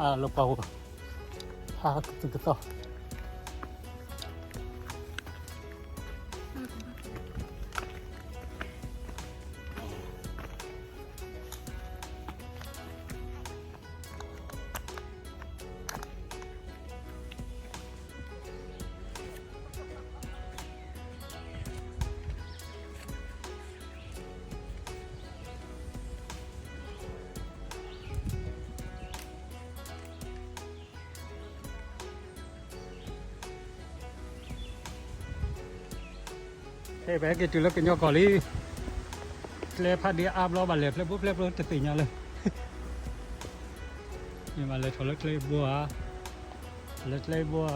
ဟးလီၤပှၤဝဲ, ဟးကသုၣ်ကသီၣ်. ဖဲပဟဲက့ၤတုၤလၢကညီကီၢ်လံ, ကျဲဖးဒံးအါဘျီဘၣ်လဲၤဖျဲၣ်ဘိဖျဲၣ်ဘိတသ့ၣ်ညါလၢ, မ့ၢ်ဘၣ်လဲၤထီၣ်လၢကျဲဘိဧါ, လၢကျဲဘိဧါ,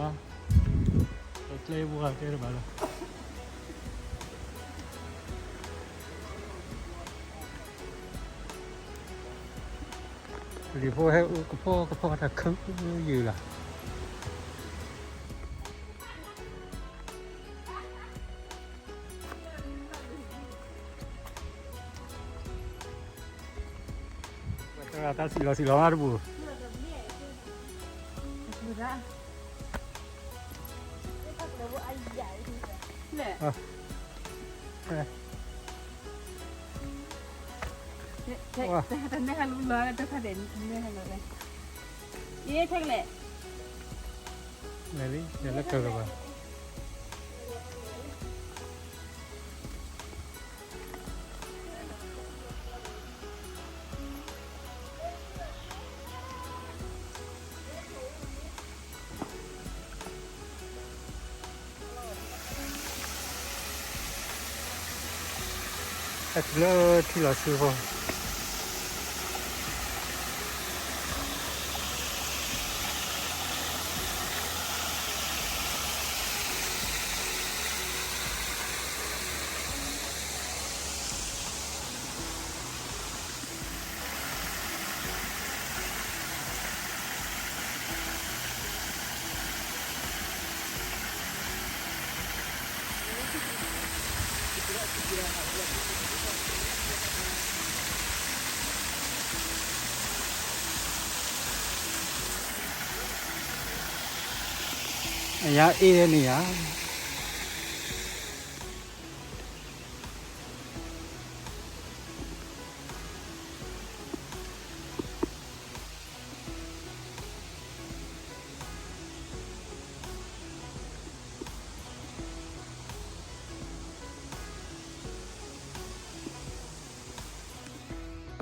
လၢကျဲဘိဧါတဲတဘၣ်လၢ လံာ်ဖိဟဲအူကဖီကဖီတၢ်ခုယုာ်လီၤ. တၢ်စံၣ်လီၤစံၣ်လီၤမးတပူၤ လဲၤလံ လဲၤလၢကၢၤကဘၣ်. ဟဲတုၤလၢထံလီၤဆူဃီ အယါအ့ၣ်န့ၣ်ယါ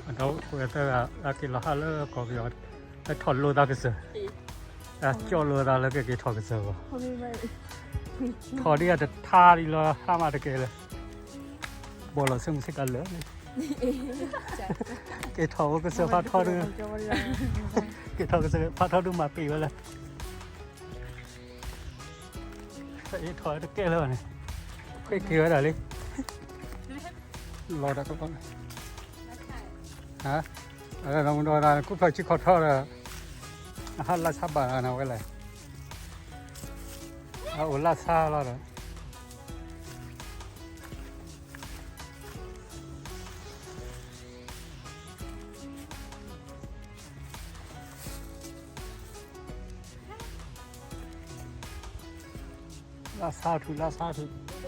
အဒီပုၢ်ဝဲၢ်သၢဂၤ အက့ၤလီၤဟးလၢကီၢ်ပယီၤ ဟဲထီၣ်လိာ်သးကစၢၢ်, အကၠီၣ်လိာ်သးလၢကက့ၤထီၣ်ကစၢၢ်ဂီၢ်, ထီၣ်ဒ်အတထါဒ်လီၤ ဟါမးတကဲလၢ ဘီၣ်လီၤဆၢမုၢ်ဆ့ကၤလၢာ်, က့ၤထီၣ်ကစၢၢ်ဖးထီဒု, က့ၤထီၣ်ကစၢၢ်ဖးထီဒုမၤပ့ၤဝဲလၢ အ့ၣ်ထီၣ်တကဲလၢၤဘၣ်န့ၣ်, ဃ့က့ၤဝဲဒၣ်လံ, လီၤတၢ်ကလီန့ၣ်, ဟါ, အဒီးမူဒီးဒၣ် ကူၣ်ဖျီၣ်ဆံခီၣ်ထီဒီး အဟးလၢဆါဘၣ်နဝဲလဲၣ်, အအိၣ်လၢဆါလီၤဒီး လၢဆါထူၣ် လၢဆါထူၣ်.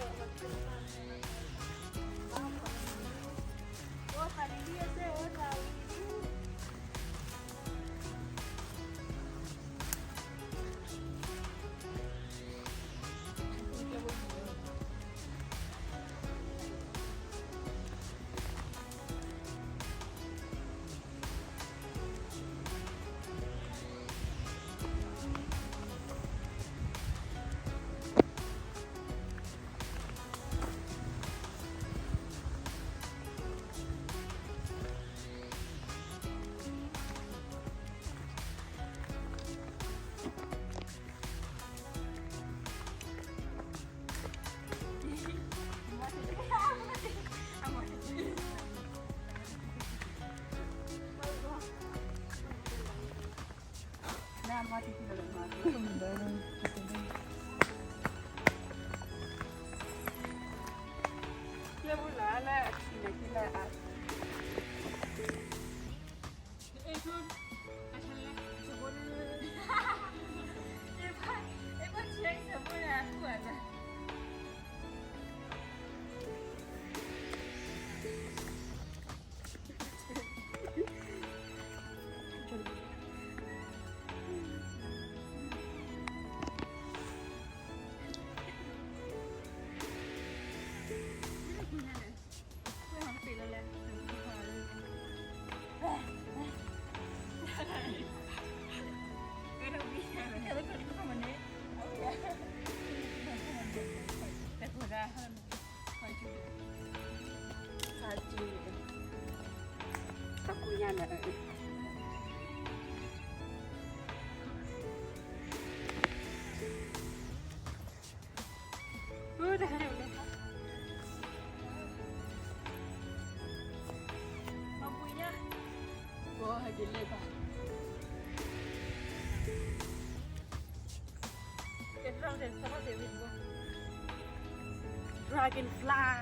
Dragonfly.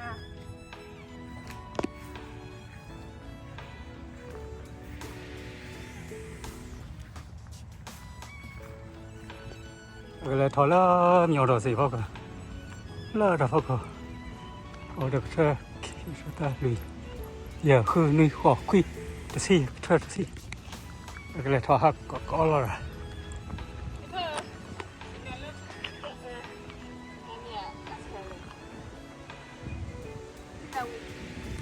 အကလဲၤထီၣ်လၢမံၤအီၤဒီးစ့ၢ်ဖီခိၣ်, လၢတၢ်ဖီခိၣ်, အိၣ်ဒီးကထၢခံ သၢ လွံၢ်, ယဲၢ် ဃု နွံ ဃိး ခွံ, တဆံ, ကထၢတဆံ, အကလဲၤထီၣ်ဟးကီးကီးလီၤဒီး ပ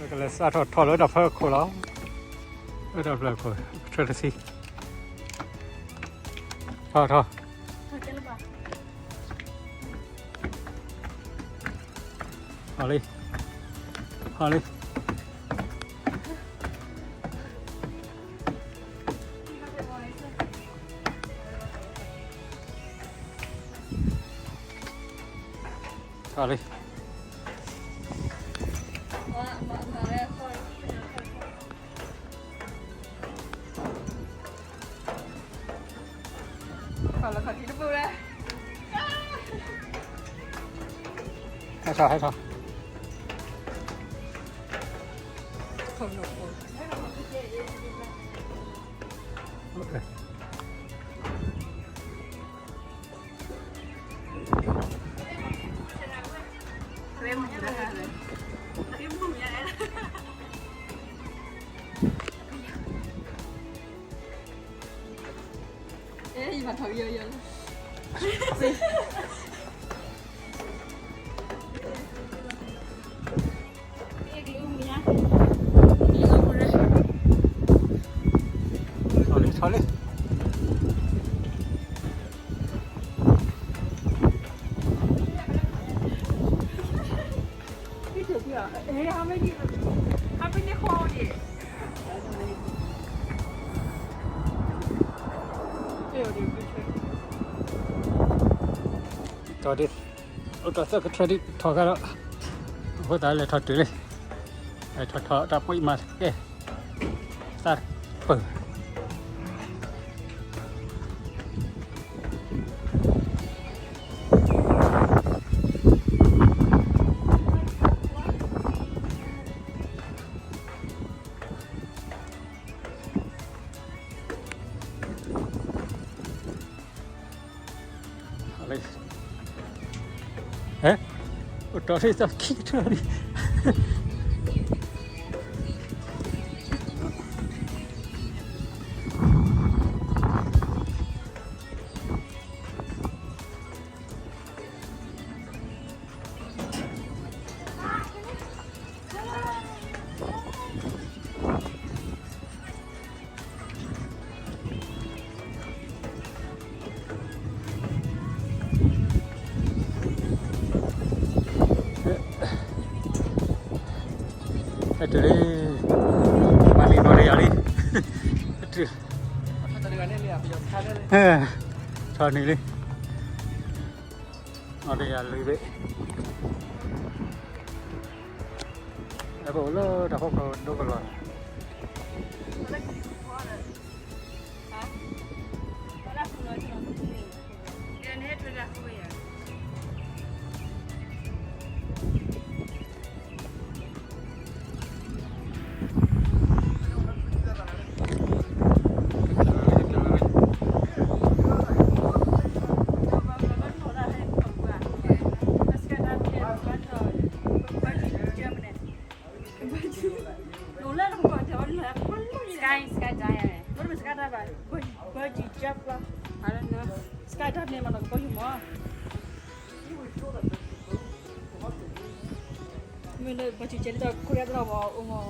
ကလဲၤစးထီၣ်ထီၣ်လၢတၢ်ဖီခိၣ်လီၤ. လၢတၢ်ဖီခိၣ် ကထၢတဆံ, ထီၣ်ထီၣ်, ဟီၣ်လံ, ဟီၣ်လံ. ထီၣ်လံ. ဟဲထီၣ် ဟဲထီၣ်. ထီၣ်လံ ထီၣ်လံ. ဒီးဒ် အိၣ်တၢ်သၢကထၢဒ်ထီၣ်ခါဒီး အဃိသတးလဲၤထီၣ်တုၤလံ, လဲၤထီၣ်ထီၣ်တၢ်ပှံၢ်မၤတကဲ သၣ်ပၢၢ် ဟဲ, အိၣ်တ့ၢ်သၢခံကထၢဒံး. အတုၤလံ, မၤန့ၢ်နီၢ်တယၤလံ, အတုၤ, ထီၣ်န့ၣ်လံ, နီၢ်တယၤလံဘ့ၣ်, အပအိၣ်လၢတၢ်ဖီခိၣ်ဒိကလီၤ. မ့ၢ်လၢဘၣ်စူၣ်ကဲလၢတၢ်ခိၣ်ရၢ်တၢ်ဘၣ်အိၣ်မး,